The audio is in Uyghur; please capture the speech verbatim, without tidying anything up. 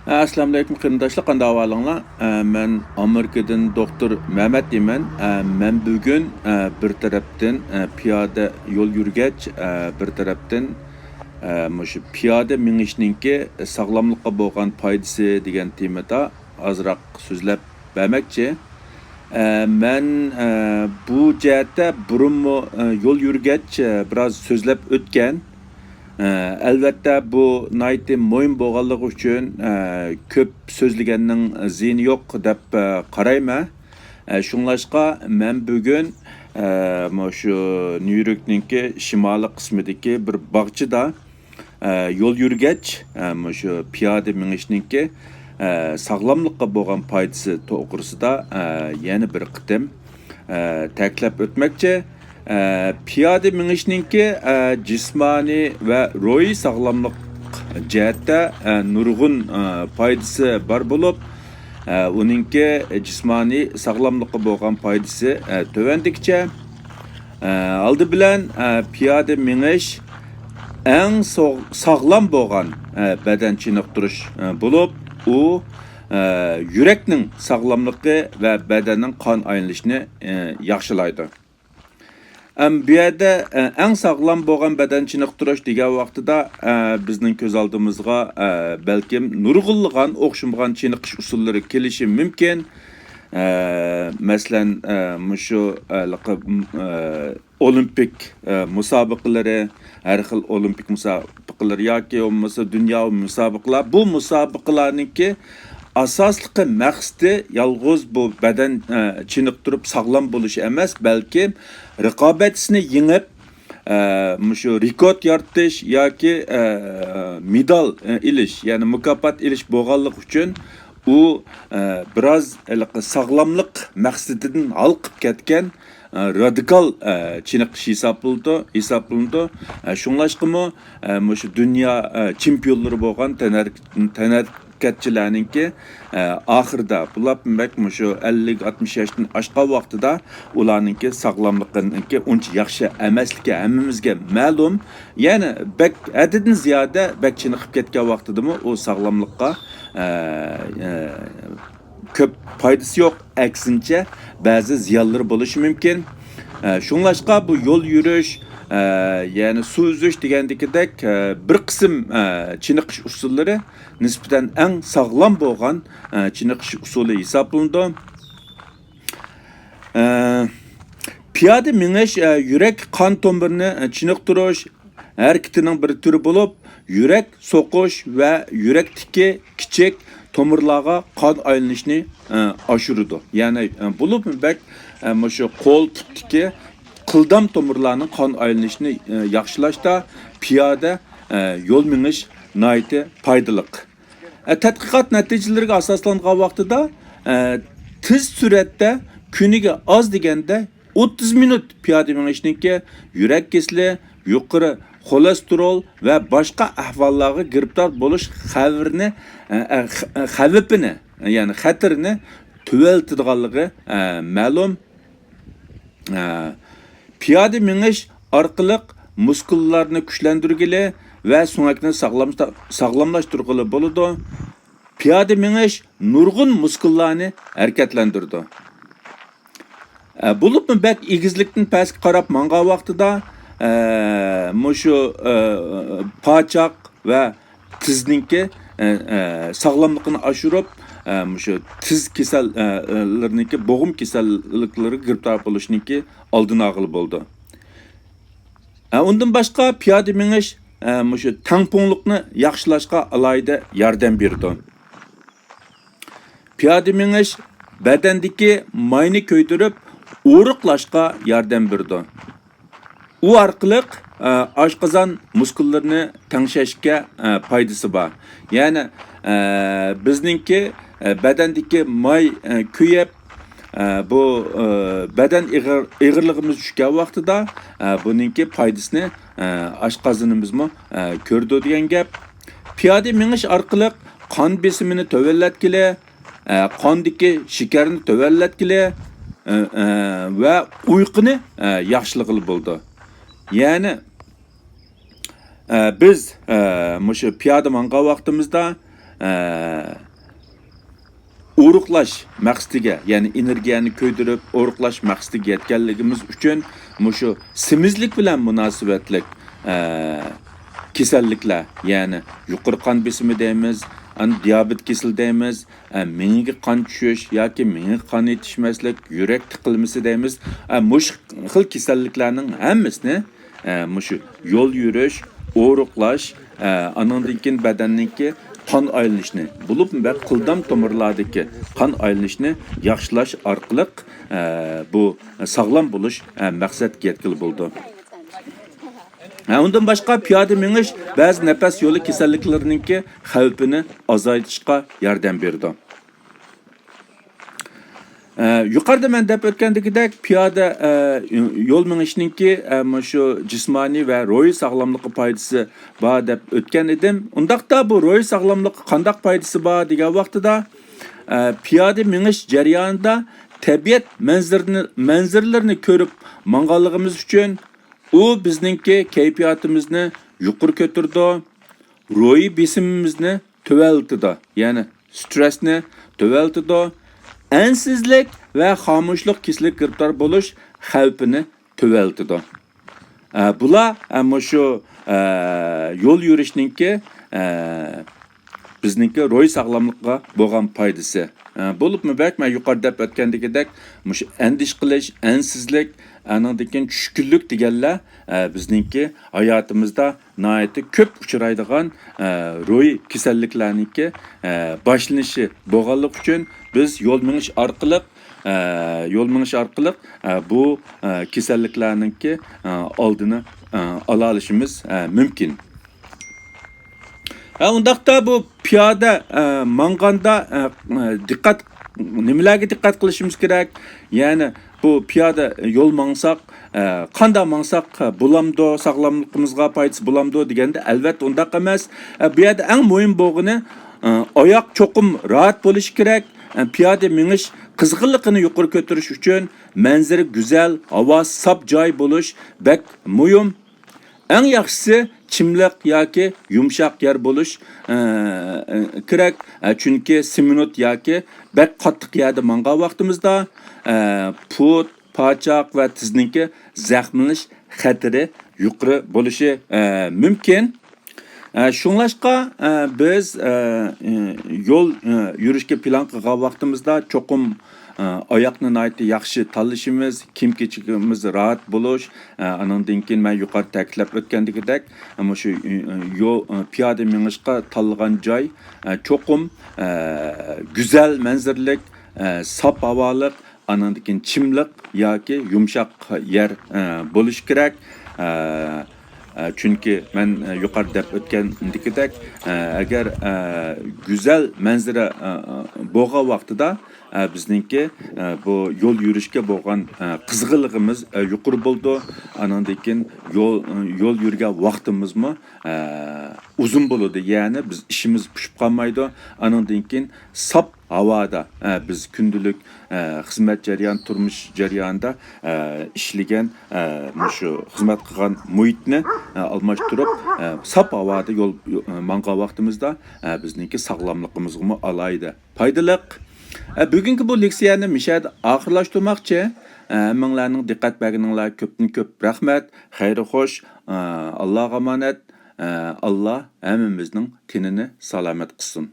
ئەسسالامۇئەلەيكۇم قېرىنداشلار، قانداق ئەھۋالىڭلار؟ ئە، مەن ئامېرىكىدىن دوختۇر مەمەت دەيمەن. ئە، مەن بۈگۈن، ئە، بىر تەرەپتىن، ئە، پىيادە يول يۈرگەچ، ئە، بىر تەرەپتىن، ئە، مۇشۇ پىيادە مېڭىشنىڭكى ساغلاملىققا بولغان پايدىسى دېگەن تېمىدا ئازراق سۆزلەپ بەرمەكچى. ئە، مەن، ئە، بۇ جەھەتتە بۇرۇنمۇ، ئە، يول يۈرگەچ، ئە، بىراز سۆزلەپ ئۆتكەن. ئە، ئەلۋەتتە، بۇ ناھايىتى مۇھىم بولغانلىقى ئۈچۈن، ئە، كۆپ سۆزلىگەننىڭ زىيىنى يوق دەپ، ئە، قارايمەن. ئە، شۇڭلاشقا مەن بۈگۈن، ئە، مۇشۇ نيۇ يوركنىڭكى شىمالىي قىسمىدىكى بىر باغچىدا، ئە، يول يۈرگەچ، ئە، مۇشۇ پىيادە مېڭىشنىڭكى، ئە، ساغلاملىققا بولغان پايدىسى توغرىسىدا، ئە، يەنە بىر قېتىم، ئە، تەكىتلەپ ئۆتمەكچى. ئە، پىيادە مېڭىشنىڭكى، ئە، جىسمانىي ۋە روھىي ساغلاملىق جەھەتتە، ئە، نۇرغۇن، ئە، پايدىسى بار بولۇپ، ئە، ئۇنىڭكى جىسمانىي ساغلاملىققا بولغان پايدىسى، ئە، تۆۋەندىكىچە. ئە، ئالدى بىلەن، ئە، پىيادە مېڭىش ئەڭ سوغ-، ساغلام بولغان، ئە، بەدەن چېنىقتۇرۇش، ئە، بولۇپ، ئۇ، ئە، يۈرەكنىڭ ساغلاملىقى ۋە بەدەننىڭ قان ئايلىنىشىنى، ئە، ياخشىلايدۇ. ئەم، بۇ يەردە، ئە، ئەڭ ساغلام بولغان بەدەن چېنىقتۇرۇش دېگەن ۋاقتىدا، ئە، بىزنىڭ كۆز ئالدىمىزغا، ئە، بەلكىم نۇرغۇنلىغان ئوخشىمىغان چېنىقىش ئۇسۇللىرى كېلىشى مۇمكىن. ئە، مەسىلەن، ئە، مۇشۇ، ئە، ھېلىقى، ئە، ئولىمپىك، ئە، مۇسابىقىلىرى، ھەر خىل ئولىمپىك مۇسابىقىلىرى ياكى بولمىسا دۇنيا مۇسابىقىلار. بۇ مۇسابىقىلارنىڭكى ئاساسلىقى مەقسىتى يالغۇز بۇ بەدەن، ئە، چېنىقتۇرۇپ ساغلام بولۇش ئەمەس، بەلكى رىقابەتچىسىنى يېڭىپ، ئە، مۇشۇ رېكورت يارىتىش ياكى، ئە، مېدال، ئە، ئېلىش، يەنى مۇكاپات ئېلىش بولغانلىقى ئۈچۈن ئۇ، ئە، بىراز ھېلىقى ساغلاملىق مەقسىتىدىن ھالقىپ كەتكەن، ئە، رادىكال، ئە، چېنىقىش ھېسابلىنىدۇ، ھېسابلىنىدۇ. ئە، شۇڭلاشقىمۇ، ئە، مۇشۇ دۇنيا، ئە، چېمپىيونلىرى بولغان تەنھەر-، تەنھەرىكەتچىلەرنىڭكى، ئە، ئاخىرىدا بولۇپ بەك مۇشۇ ئەللىك، ئاتمىش ياشتىن ئاشقان ۋاقتىدا ئۇلارنىڭكى ساغلاملىقىنىڭكى ئۇنچە ياخشى ئەمەسلىكى ھەممىمىزگە مەلۇم. يەنى بەك ھەددىدىن زىيادە بەك چېنىقىپ كەتكەن ۋاقتىدىمۇ ئۇ ساغلاملىققا، ئە، ئە، كۆپ پايدىسى يوق، ئەكسىنچە، بەزى زىيانلىرى بولۇشى مۇمكىن. ئە، شۇڭلاشقا بۇ يول يۈرۈش، ئە، يەنى سۇ ئۈزۈش دېگەندىكىدەك، ئە، بىر قىسىم، ئە، چېنىقىش ئۇسۇللىرى نىسبەتەن ئەڭ ساغلام بولغان، ئە، چېنىقىش ئۇسۇلى ھېسابلىنىدۇ. ئە، پىيادە مېڭىش، ئە، يۈرەك قان تومۇرىنى، ئە، چېنىقتۇرۇش ھەرىكىتىنىڭ بىر تۈرى بولۇپ، يۈرەك سوقۇش ۋە يۈرەكتىكى كىچىك تومۇرلارغا قان ئايلىنىشنى، ئە، ئاشۇرىدۇ. يەنى، ئە، بولۇپمۇ بەك، ئە، مۇشۇ قول پۇتتىكى قىلدام تومۇرلارنىڭ قان ئايلىنىشىنى، ئە، ياخشىلاشتا پىيادە، ئە، يول مېڭىش ناھايىتى پايدىلىق. ئە، تەتقىقات نەتىجىلىرىگە ئاساسلانغان ۋاقتىدا، ئە، تېز سۈرئەتتە كۈنىگە ئاز دېگەندە ئوتتۇز مىنۇت پىيادە مېڭىشنىڭكى يۈرەك كېسىلى، يۇقىرى خولېستېرول ۋە باشقا ئەھۋاللارغا گىرىپتار بولۇش خەۋىرىنى، ئە، ئە، خ-، خەۋپىنى، يەنى خەتىرىنى تۆۋەنلىتىدىغانلىقى، ئە، مەلۇم. ئە، پىيادە مېڭىش ئارقىلىق مۇسكۇللارنى كۈچلەندۈرگىلى ۋە سۆڭەكنى ساغلام-، ساغلاملاشتۇرغىلى بولىدۇ. پىيادە مېڭىش نۇرغۇن مۇسكۇللارنى ھەرىكەتلەندۈرىدۇ. ئە، بولۇپمۇ بەك ئېگىزلىكتىن پەسكە قاراپ ماڭغان ۋاقتىدا، ئە، مۇشۇ، ئە، پاچاق ۋە تىزنىڭكى، ئە، ئە، ساغلاملىقىنى ئاشۇرۇپ، ئە، مۇشۇ تىز كېسەل، ئە، ئە، لىرىنىڭكى بوغۇم كېسەللىكلىرىگە گىرىپتار بولۇشنىڭكى ئالدىنى ئالغىلى بولىدۇ. ئە، ئۇندىن باشقا پىيادە مېڭىش، ئە، مۇشۇ تەڭپۇڭلۇقنى ياخشىلاشقا ئالاھىدە ياردەم بېرىدۇ. پىيادە مېڭىش بەدەندىكى ماينى كۆيدۈرۈپ، ئورۇقلاشقا ياردەم بېرىدۇ. ئۇ ئارقىلىق، ئە، ئاشقازان مۇسكۇللىرىنى تەڭشەشكە، ئە، پايدىسى بار. يەنى، ئە، بىزنىڭكى، ئە، بەدەندىكى ماي، ئە، كۆيۈپ، ئە، بۇ، ئە، بەدەن ئېغىر-، ئېغىرلىقىمىز چۈشكەن ۋاقتىدا، ئە، بۇنىڭكى پايدىسىنى، ئە، ئاشقازىنىمىزمۇ، ئە، كۆرىدۇ دېگەن گەپ. پىيادە مېڭىش ئارقىلىق قان بېسىمىنى تۆۋەنلەتكىلى، ئە، قاندىكى شېكەرنى تۆۋەنلەتكىلى، ئە، ئە، ۋە ئۇيقۇنى، ئە، ياخشىلىغىلى بولىدۇ. يەنى، ئە، بىز، ئە، مۇشۇ پىيادە ماڭغان ۋاقتىمىزدا، ئە، ئورۇقلاش مەقسىتىگە، يەنى ئېنېرگىيەنى كۆيدۈرۈپ ئورۇقلاش مەقسىتىگە يەتكەنلىكىمىز ئۈچۈن مۇشۇ سېمىزلىك بىلەن مۇناسىۋەتلىك، ئە، كېسەللىكلەر، يەنى يۇقىرى قان بېسىمى دەيمىز، ئاندىن دىيابېت كېسىلى دەيمىز، ئە، مېڭىگە قان چۈشۈش ياكى مېڭىگە قان يېتىشمەسلىك، يۈرەك تىقىلمىسى دەيمىز. ئە، مۇشۇ خىل كېسەللىكلەرنىڭ ھەممىسىنى، ئە، مۇشۇ يول يۈرۈش، ئورۇقلاش، ئە، ئانىڭدىن كېيىن بەدەننىڭكى قان ئايلىنىشنى، بولۇپمۇ بەك قىلدام تومۇرلاردىكى قان ئايلىنىشنى ياخشىلاش ئارقىلىق، ئە، بۇ ساغلام بولۇش، ئە، مەقسەتكە يەتكىلى بولىدۇ. ھە، ئۇندىن باشقا پىيادە مېڭىش بەزى نەپەس يولى كېسەللىكلىرىنىڭكى خەۋپىنى ئازايتىشقا ياردەم بېرىدۇ. ئە، يۇقىرىدا مەن دەپ ئۆتكەندىكىدەك، پىيادە، ئە، يول مېڭىشنىڭكى، ئە، مۇشۇ جىسمانىي ۋە روھىي ساغلاملىققا پايدىسى بار دەپ ئۆتكەن ئىدىم. ئۇنداقتا بۇ روھىي ساغلاملىققا قانداق پايدىسى بار دېگەن ۋاقتىدا، ئە، پىيادە مېڭىش جەريانىدا تەبىئەت مەنزىرىنى، مەنزىرىلىرىنى كۆرۈپ ماڭغانلىقىمىز ئۈچۈن ئۇ بىزنىڭكى كەيپىياتىمىزنى يۇقىرى كۆتۈرىدۇ، روھىي بېسىمىمىزنى تۆۋەنلىتىدۇ، يەنى سترېسنى تۆۋەنلىتىدۇ، ئەنسىزلىك ۋە خامۇشلۇق كېسىلىگە گىرىپتار بولۇش خەۋپىنى تۆۋەنلىتىدۇ. ئە، بۇلار، ئە، مۇشۇ، ئە، يول يۈرۈشنىڭكى، ئە، بىزنىڭكى روھىي ساغلاملىققا بولغان پايدىسى. ئە، بولۇپمۇ بەك، مەن يۇقىرىدا دەپ ئۆتكەندىكىدەك، مۇشۇ ئەندىشە قىلىش، ئەنسىزلىك، ئانىڭدىن كېيىن چۈشكۈنلۈك دېگەنلەر، ئە، بىزنىڭكى ھاياتىمىزدا ناھايىتى كۆپ ئۇچرايدىغان، ئە، روھىي كېسەللىكلەرنىڭكى، ئە، باشلىنىشى بولغانلىقى ئۈچۈن بىز يول مېڭىش ئارقىلىق، ئە، يول مېڭىش ئارقىلىق، ئە، بۇ، ئە، كېسەللىكلەرنىڭكى، ئە، ئالدىنى، ئە، ئالالىشىمىز، ئە، مۇمكىن. ھە، ئۇنداقتا بۇ پىيادە، ئە، ماڭغاندا، ئە، دىققەت، نېمىلەرگە دىققەت قىلىشىمىز كېرەك؟ يەنى بۇ پىيادە يول ماڭساق، ئە، قانداق ماڭساق، ئە، بولامدۇ، ساغلاملىقىمىزغا پايدىسى بولامدۇ دېگەندە، ئەلۋەتتە ئۇنداق ئەمەس. ئە، بۇ يەردە ئەڭ مۇھىم بولغىنى، ئە، ئاياق چوقۇم راھەت بولۇشى كېرەك. ئە، پىيادە مېڭىش قىزغىنلىقىنى يۇقىرى كۆتۈرۈش ئۈچۈن مەنزىرە گۈزەل، ھاۋا ساپ جاي بولۇش بەك مۇھىم. ئەڭ ياخشىسى چىملىق ياكى يۇمشاق يەر بولۇش، ئە، ئە، كېرەك. ئە، چۈنكى سېمېنت ياكى بەك قاتتىق يەردە ماڭغان ۋاقتىمىزدا، ئە، پۇت، پاچاق ۋە تىزنىڭكى زەخىملىنىش خەتىرى يۇقىرى بولۇشى، ئە، مۇمكىن. ئە، شۇڭلاشقا، ئە، بىز، ئە، ئە، يول، ئە، يۈرۈشكە پىلان قىلغان ۋاقتىمىزدا چوقۇم، ئە، ئاياقنى ناھايىتى ياخشى تاللىشىمىز، كىيىم-كېچىكىمىز راھەت بولۇش، ئە، ئانىڭدىن كېيىن مەن يۇقىرىدا تەكىتلەپ ئۆتكەندىكىدەك، ئە، مۇشۇ، ئە، يول، ئە، پىيادە مېڭىشقا تاللىغان جاي، ئە، چوقۇم، ئە، گۈزەل مەنزىرىلىك، ئە، ساپ ھاۋالىق، ئانىڭدىن كېيىن چىملىق ياكى يۇمشاق يەر، ئە، بولۇشى كېرەك. ئە، ئە، چۈنكى مەن، ئە، يۇقىرىدا دەپ ئۆتكەندىكىدەك، ئە، ئەگەر، ئە، گۈزەل مەنزىرە، ئە، بولغان ۋاقتىدا، ئە، بىزنىڭكى، ئە، بۇ يول يۈرۈشكە بولغان، ئە، قىزغىنلىقىمىز، ئە، يۇقىرى بولىدۇ. ئانىڭدىن كېيىن يول، يول يۈرگەن ۋاقتىمىزمۇ، ئە، ئۇزۇن بولىدۇ. يەنى بىز ئىشىمىز پۇشۇپ قالمايدۇ. ئانىڭدىن كېيىن ساپ ھاۋادا، ئە، بىز كۈندىلىك، ئە، خىزمەت جەريان، تۇرمۇش جەريانىدا، ئە، ئىشلىگەن، ئە، مۇشۇ خىزمەت قىلغان مۇھىتنى، ئە، ئالماشتۇرۇپ، ئە، ساپ ھاۋادا يول، يو-، ماڭغان ۋاقتىمىزدا، ئە، بىزنىڭكى ساغلاملىقىمىزغىمۇ ئالاھىدە پايدىلىق. ئە، بۈگۈنكى بۇ لېكسىيەنى مۇشۇ يەردە ئاخىرلاشتۇرماقچى. ئە، ھەممىڭلارنىڭ دىققەت بەرگىنىڭلار كۆپتىن كۆپ رەھمەت. خەير خوش. ئە، ئاللاغا ئامانەت. ئە، ئاللا ھەممىمىزنىڭ تېنىنى سالامەت قىلسۇن.